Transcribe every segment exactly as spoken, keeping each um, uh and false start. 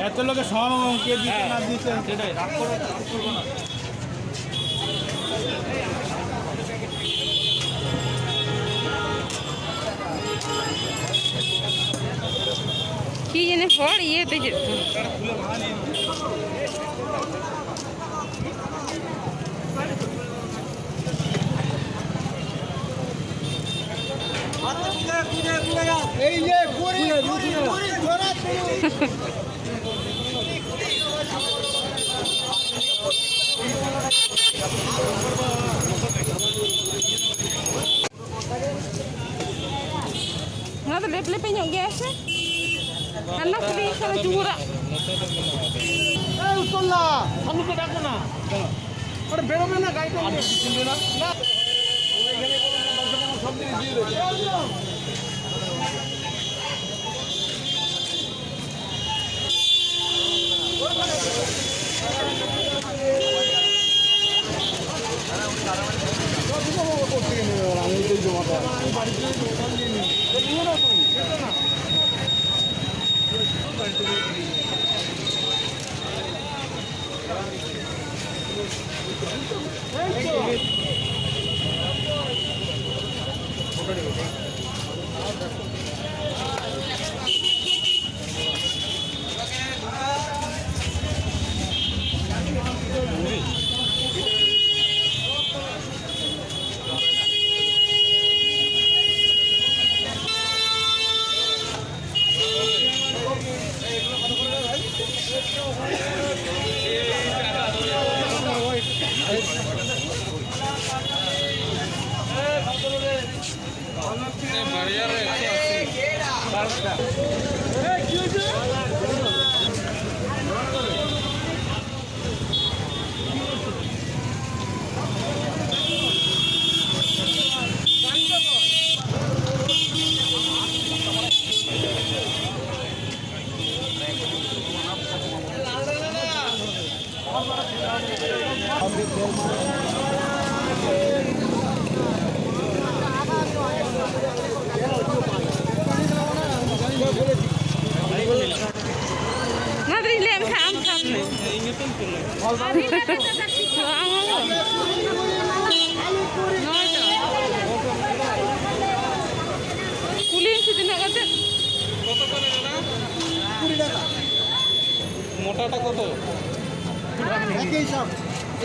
এত লোকে সমাগম কে দিতে না দিতে সেটাই রাগ করো না। কি জানি ফল ইয়ে তো যেত। এই যে পুরি, পুরি, পুরি, ধরা পুরি। ᱚᱱᱟ ᱫᱚ ᱞᱮᱯ ᱞᱮᱯᱮ ᱧᱚᱜ ᱜᱮᱭᱟ ᱥᱮ? ᱦᱟᱱᱟ ᱠᱩᱞᱤ ᱠᱷᱟᱱ ᱪᱩᱢᱩᱨᱟᱜ᱾ ᱮᱭ ᱩᱛᱚᱞᱞᱟ, ᱥᱟᱞᱩ ᱠᱚ ᱰᱟᱠᱚ ᱱᱟ᱾ ᱚᱸᱰᱮ ᱵᱮᱨᱚ ᱢᱮᱱᱟ ᱜᱟᱭ ᱠᱚ᱾ ᱟᱨ ᱡᱩᱫᱤ ᱪᱤᱱ ᱨᱮᱱᱟᱜ ᱥᱚᱵ ᱡᱤᱱᱤᱥ ᱫᱤᱭᱮ ᱨᱮ᱾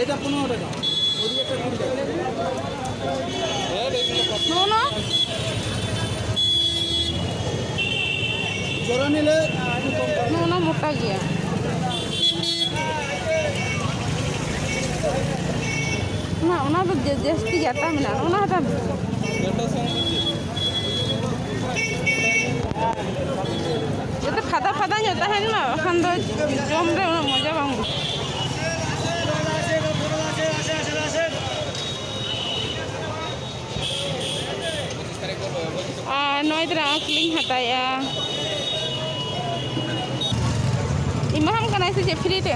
এটা পনেরো টাকা। ওদিকে একটা কুড়ি টাকা। ᱱᱚᱜᱼᱚ ᱱᱚᱣᱟ? ᱡᱚᱨᱟ ᱱᱤᱞᱮ᱾ ᱱᱚᱜᱼᱚ ᱱᱚᱣᱟ ᱢᱚᱴᱟ ᱜᱮᱭᱟ᱾ ᱚᱱᱟ, ᱚᱱᱟ ᱫᱚ ᱡᱟᱹ-, ᱡᱟᱹᱥᱛᱤ ᱡᱟᱴᱟ ᱢᱮᱱᱟᱜᱼᱟ᱾ ᱚᱱᱟ ᱦᱟᱛᱟᱣ ᱢᱮ᱾ ᱡᱟᱛᱮ ᱯᱷᱟᱫᱟ ᱯᱷᱟᱫᱟ ᱧᱚᱜ ᱛᱟᱦᱮᱱ ᱢᱟ, ᱵᱟᱠᱷᱟᱱ ᱫᱚ ᱡᱚᱢ ᱨᱮ ᱩᱱᱟᱹᱜ ᱢᱚᱡᱟ ᱵᱟᱝ ᱵᱩᱡᱷᱟᱹᱜᱼᱟ᱾ ᱟᱨ ᱱᱚᱜᱼᱚᱭ ᱛᱚᱨᱟ ᱟᱸᱠ ᱞᱤᱧ ᱦᱟᱛᱟᱣᱮᱜᱼᱟ᱾ ᱮᱢᱟᱦᱟᱢ ᱠᱟᱱᱟᱭ ᱥᱮ ᱪᱮᱫ free ᱛᱮ?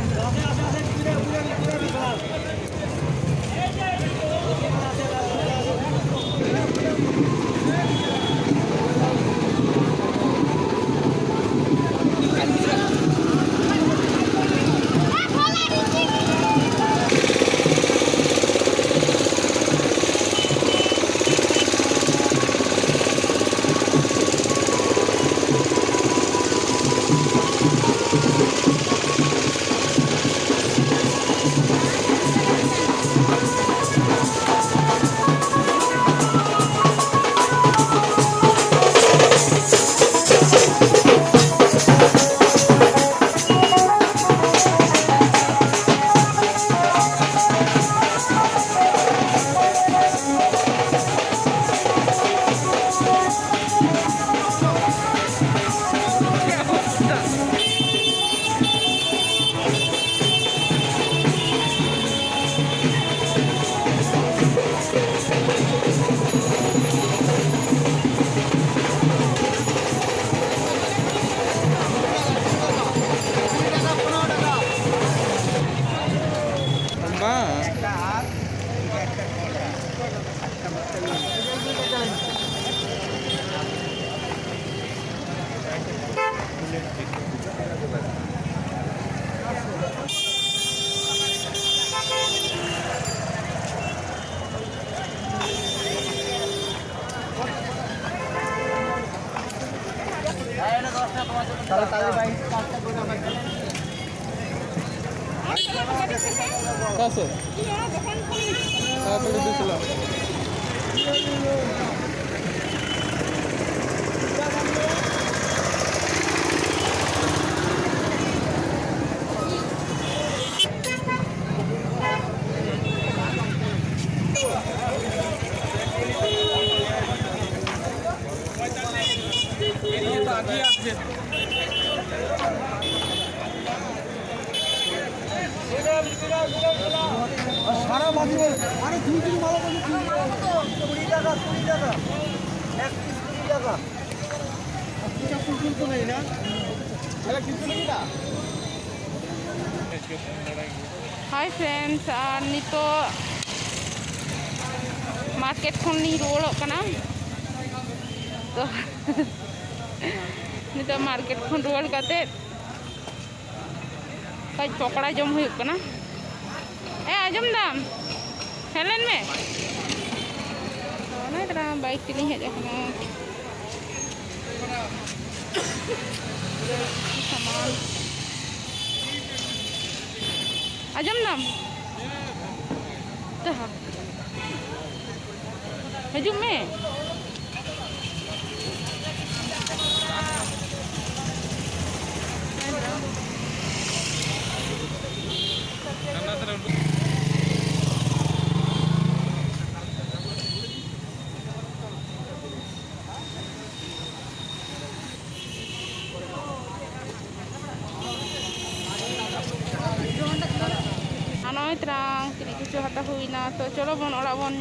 ᱵᱟᱝ᱾ ᱚᱠᱟ ᱥᱮᱫ? ᱛᱟᱲᱟᱛᱟᱲᱤ ᱫᱩ ᱪᱟᱞᱟᱜ᱾ সারা বাজারে আরে দুই দিন ভালো করে কুড়ি টাকা, কুড়ি টাকা, এক পিস কুড়ি টাকা। পঁচাত্তর জন তো নেই না? তাহলে কিছু নেই না? Hi friends, ᱟᱨ ᱱᱤᱛᱚᱜ ᱢᱟᱨᱠᱮᱴ ᱠᱷᱚᱱ ᱞᱤᱧ ᱨᱩᱣᱟᱹᱲᱚᱜ ᱠᱟᱱᱟ᱾ ᱛᱚ ᱱᱤᱛᱚᱜ ᱢᱟᱨᱠᱮᱴ ᱠᱷᱚᱱ ᱨᱩᱣᱟᱹᱲ ᱠᱟᱛᱮ ᱠᱟᱹᱡ ᱯᱚᱠᱚᱲᱟ ᱡᱚᱢ ᱦᱩᱭᱩᱜ ᱠᱟᱱᱟ᱾ ᱮ, ᱟᱸᱡᱚᱢ ᱫᱟᱢ? ᱦᱮᱡ ᱞᱮᱱ ᱢᱮ᱾ ᱚᱱᱟ ᱛᱟᱨᱟ ᱵᱟᱭᱤᱠ ᱛᱮᱞᱤᱧ ᱦᱮᱡ ᱟᱠᱟᱱᱟ᱾ ᱥᱟᱢᱟᱱ᱾ ᱟᱸᱡᱚᱢ ᱫᱟᱢ? ᱛᱟᱦᱟ᱾ ᱦᱤᱡᱩᱜ ᱢᱮ᱾ ᱟᱨ ᱱᱚᱜᱼᱚᱭ ᱛᱨᱟᱝ ᱛᱤᱱᱟᱹᱜ ᱠᱤᱪᱷᱩ ᱦᱟᱛᱟᱣ ᱦᱩᱭᱱᱟ, ᱛᱚ ᱪᱚᱞᱚ ᱵᱚᱱ ᱚᱲᱟᱜ ᱵᱚᱱ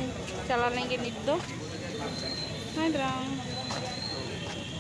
ᱪᱟᱞᱟᱣ ᱞᱮᱱ ᱜᱮ ᱱᱤᱛ ᱫᱚ᱾ ᱱᱚᱜᱼᱚᱭ ᱛᱨᱟᱝ᱾